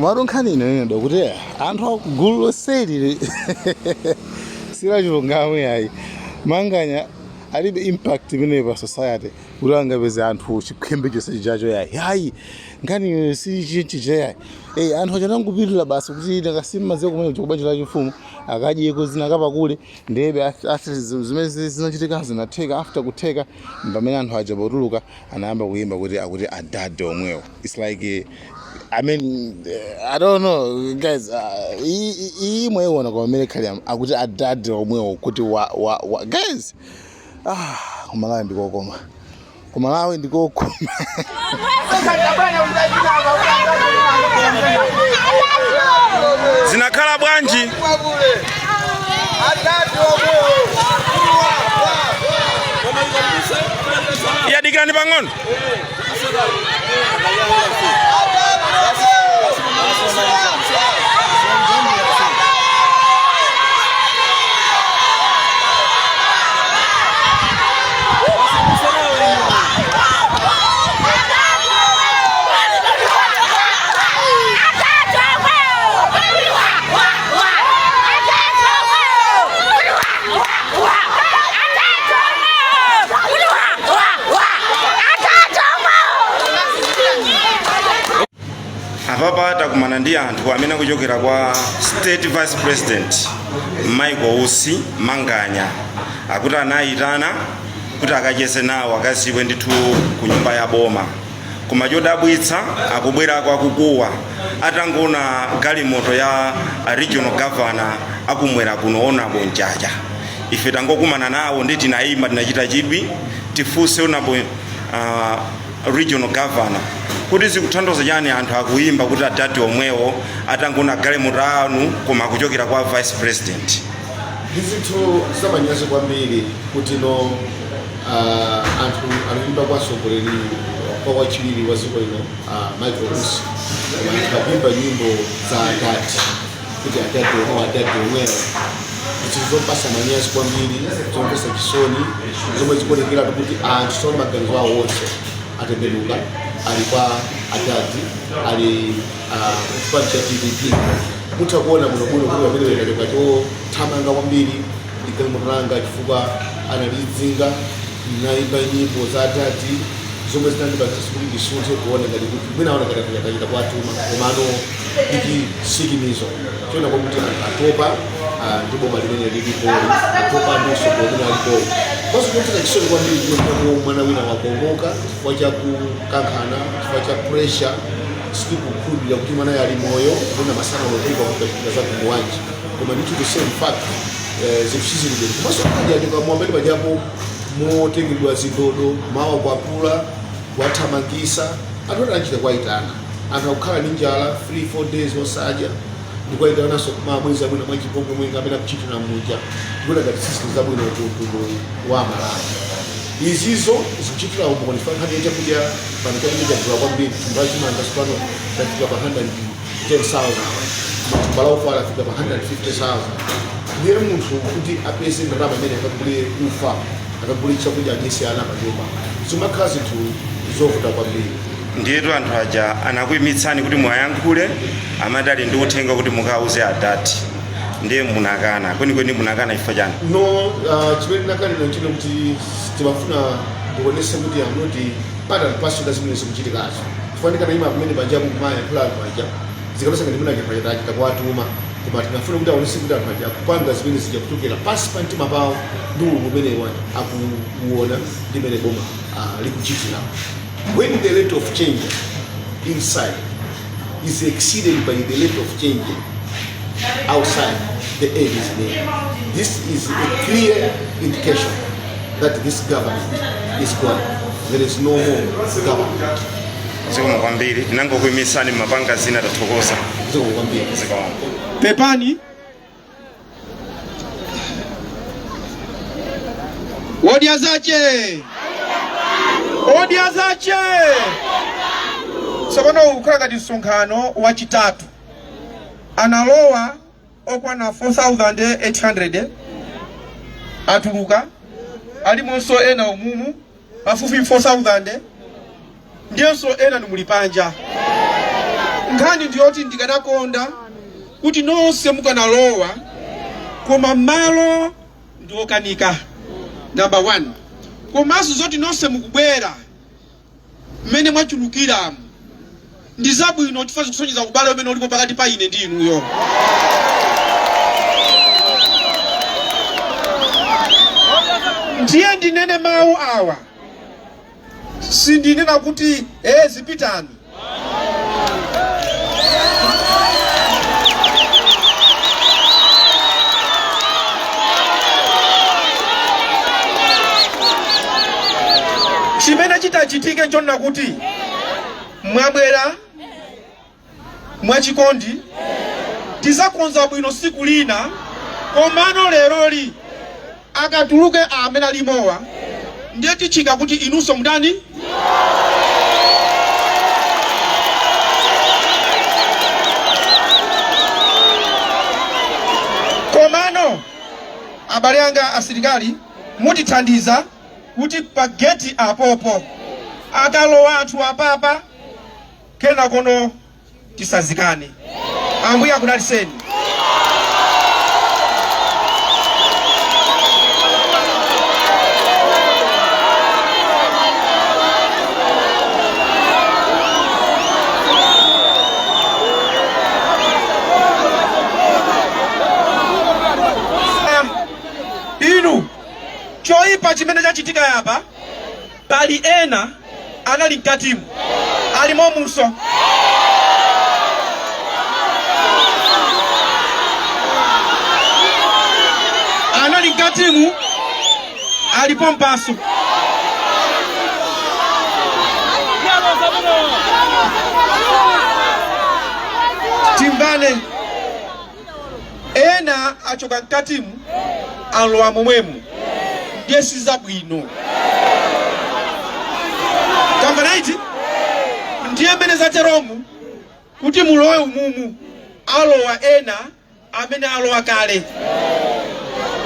Komatu nkhani inenedwa kuti anthu akugulu lonseli silachilungamo yayi. Manganya alibe impact imeneyi pa society kuti angapeze anthu chikhwembe chonse chijacho yayi. Yayi, nkhani si chinchija yayi. Eh, anthu aja anangopitirira basi kuti ndakasimmaziwa kumene kuja kubanja la chifumu akadyeko zina akapakule ndebe after zimene zinachitika zinatheka after kutheka pamene anthu aja potuluka anayamba kuyimba kuti akuti adade omwewo. It's like I mean, I don't know guys, iyi mwayiona kwa pamene khali akuti adade omwewo kuti wa wa wa guys, ah, kumalawi ndikokoma, kumalawi ndikokoma. Zinakhala bwanji? Yadikirani pang'ono. Apapa takumana ndi anthu amene akuchokera kwa State Vice President Michael Usi Manganya, akuti anayitana kuti akacheze nawo, akaziwe ndithu ku nyumba ya boma. Koma chodabwitsa, akubwerako akukuwa atangoona galimoto ya regional governor akumwera kuno, Honorable Mchacha. Ife tangokumana nawo ndi tinayima, tinachita chidwi tifunse Honorable regional governor kuti zikutanthauza chani anthu akuyimba kuti adadi omwewo atangoona galimoto anu koma akuchokera kwa vice president. Ndi zinthu zamanyazi kwambiri kuti no anthu akuimba kwa mtsogoleri kwa wachiwiri wa dziko lino, Michael Usi, koma anthu akuimba nyimbo za adadi kuti adadi omwewo, adadi omwewo. Zinthu zopasa manyazi kwambiri, zomvetsa chisoni, zomwe zikuonekeratu kuti anthu tsono maganizo awo onse atembenuka, ali kwa adadi, ali chipani cha DPP. Mutha kuona bwinobwino kuti pamene ndachoka chothamanga kwambiri ndi galimoto langa chifukwa analizinga, naimba nyimbo za adadi zomwe zinandipangitsa kuti ndisunthe kuona ngati kuti mwina aona ngati akachita kuwatuma, komano ndi chisimikizo choona kwakuti anthu atopa ndi boma limene lilipoli, atopa ndi utsogoleri umene alipowo. Komanso chomvetsa chisoni kwambiri chimene mwana wina wakomoka chifukwa cha kukankhana, chifukwa cha pressure. Sitikukhulupirira kuti mwanayo ali moyo kapena masana olopika kukachitika za mtundu wanji, koma ndithu the same fact, zinthu sizili bwino. Komanso aja mwambeni pajapo motengedwa zindodo mawa kwapula kuwathamangisa anthu ati anachita kuwayitana. Anthu akukhala ndi njala 3 4 days osadya, ndikuwayitananso kumabweza mwina mwachipongwe mwenga amene akuchitira muja. Ndikuona ngati sizinthu zabwino ku mtundu wa Malawi. Izizo zikuchitira umboni chifukwa nkhani ya chakudya pano, chakudya chadula kwambiri. Thumba la chimanga tsopano chafika pa 110,000, thumba la ufa lafika pa 150,000. Ndiye munthu kuti apeze ndalama imene akagule ufa, akagule chakudya, adyese ana panyumba, zimakhala zinthu zovuta kwambiri. Ndiyetu anthu aja anakuyimitsani kuti muwayankhule, amati ali ndi uthenga kuti mukauze adadi, ndiye munakana. Kwenikweni munakana chifukwa chani? No, chimene ndinakanira nchino kuti timafuna ndionese kuti I'm not part and parcel zimene zikuchitikazo, chifukwa ndikanayima pamene pajapo kumayankhula anthu aja zikapesa ngati mwina anthu aja achita kuwatuma, koma tinafuna kuti aonese kuti anthu aja akupanga zimene zija kuchokera pansi pa mtima pawo ndi ululu umene akuuona ndi imene boma likuchitira. When the rate of change inside is exceeded by the rate of change outside, the end is near. This is a clear indication that this government is gone. There is no more government. Zikomo kwambiri, tinangokuyimisani mapanga zina, tathokoza. Zikomo kwambiri. Zikomo. Pepani, Odya zache, odya zache. Tsopano ukukhala ngati msonkhano wachitatu. Analowa okwana 4800, atuluka alimonso ena umumu pafupi 4000, ndiyenso ena ndi muli panja. Nkhani ndiyoti ndikanakonda kuti nonse mukanalowa, koma malo ndiokanika, number one. Komanso zoti nonse mukubwera mmene mwachulukiramu ndi zabwino, chifukwa zikusonyeza ubale umene ulipo pakati pa ine ndi inuyo. Ndiye ndinene mawu awa, sindinena kuti zipitani. Chimene chitachitike nchonena kuti mwabwera mwachikondi, tizakonza bwino siku lina, komano leroli akatuluke amene alimowa, ndiye tichika kuti inunso mutani. Komano abale anga asilikali, mutithandiza kuti pa geti apopo akalowa anthu apapa, kenakono tisazikane. Ambuye akudaliseni. Inu, choyipa chimene chachitika yapa, pali ena anali mkatimu, alimo munso. Anali mkatimu, alipo mpaso. Timvane, ena achoka mkatimu, alowa momwemo, ndiye sizabwino. Tamvana iti? Ndiye mmene zateromu, kuti mulowe umumu, alowa ena amene alowa kale.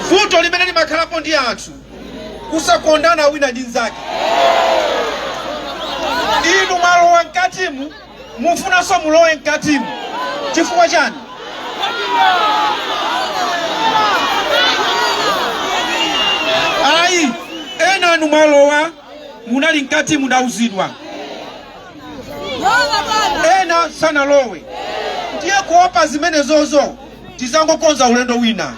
Vuto limene limakhalapo ndi anthu kusakondana wina ndi nzake. Inu mwalowa mkatimu, mufunanso mulowe mkatimu, chifukwa chani? Ayi, ena anu mwalowa, munali mkati, mudauzidwa. Ena sanalowe, ndiye kuopa zimenezozo tizangokonza ulendo wina.